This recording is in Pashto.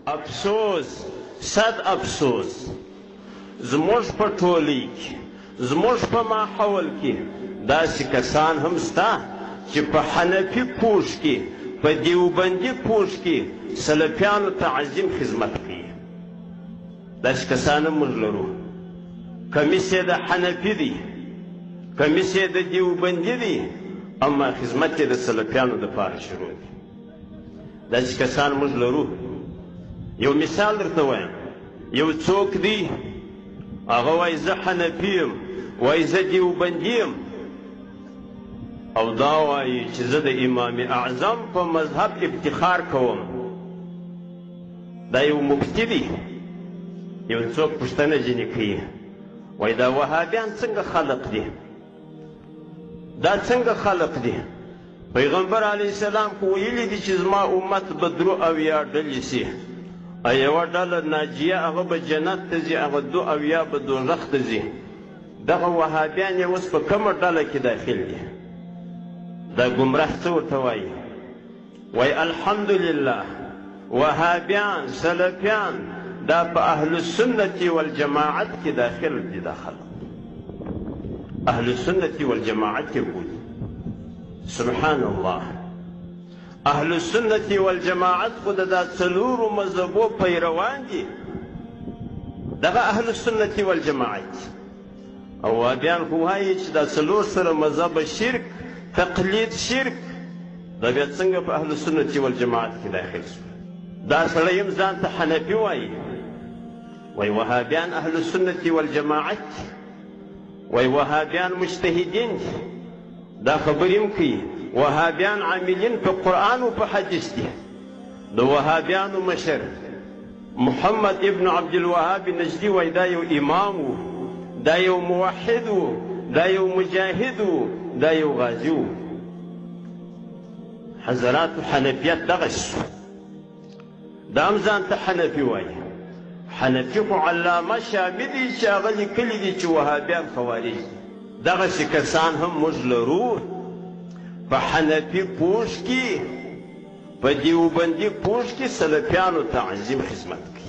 افسوس، صد افسوس، زموږ په ټولۍ کې، زموږ په ماحول کې داسې کسان هم سته چې په حنفي پوښ کې، په دیوبندي پوښ کې سلفیانو ته عظیم خدمت کوي. داسې کسان هم موږ لرو. کمیس یې د حنفي دی، کمیس یې د دیوبندي دی، اما خدمت یې د سلفیانو دپاره شروع دی. داسې کسان موږ لرو. یو مثال درته وایم. یو څوک دی، هغه وایي زه حنفي یم، وایي زه دیوبندي یم، او دا وایي چې زه د امام اعظم په مذهب افتخار کوم. دا یو مفتي دی. یو څوک پوښتنه ځینې کوي، وایي دا وهابیان څنګه خلق دي؟ دا څنګه خلق دي؟ پیغمبر علیه السلام خو ویلي دي چې زما امت به 73 ډلې سي، یوه ډله ناجیه هغه به جنت ته ځي، هغه 72 به دوزخ ته ځي. دغه وهابیان یې اوس په کومه ډله کې داخل دي؟ دا ګمراه څه ورته وایي؟ وایي الحمدلله وهابیان سلفیان دا په اهل السنت والجماعت کې داخل دي. دا خلک اهل السنت والجماعت کې بولي. سبحان الله، اهل السنت والجماعت خو د دا څلورو مذهبو پیروان دي. دغه اهل السنت والجماعت. او وهابیان خو وایي چې دا څلور سره مذهب شرک، تقلید شرک، دا بیا څنګه په اهل السنت والجماعت کې داخل شو؟ دا سړی هم ځان ته حنفي وایي، وایي وهابیان اهل السنت والجماعت، وایي وهابیان مجتهدین دي. دا خبرې هم کوي. وهابیان عاملین په قرآن او په حدیث دي. د وهابیانو مشر محمد ابن عبدالوهاب نجدي وایي دا یو امام و، دا یو موحد و، دا یو مجاهد و، دا یو غازي و. حضراتو حنفیت دغسې شو. دا هم ځان ته حنفي وایي. حنفي خو علامه شامي دی چې هغه لیکلي دي چې وهابیان خوارج دي. دغسې کسان هم موږ لرو په حنفي پوښ کې، په دیوبندي پوښ کې سلفیانو ته عظیم خدمت کوي.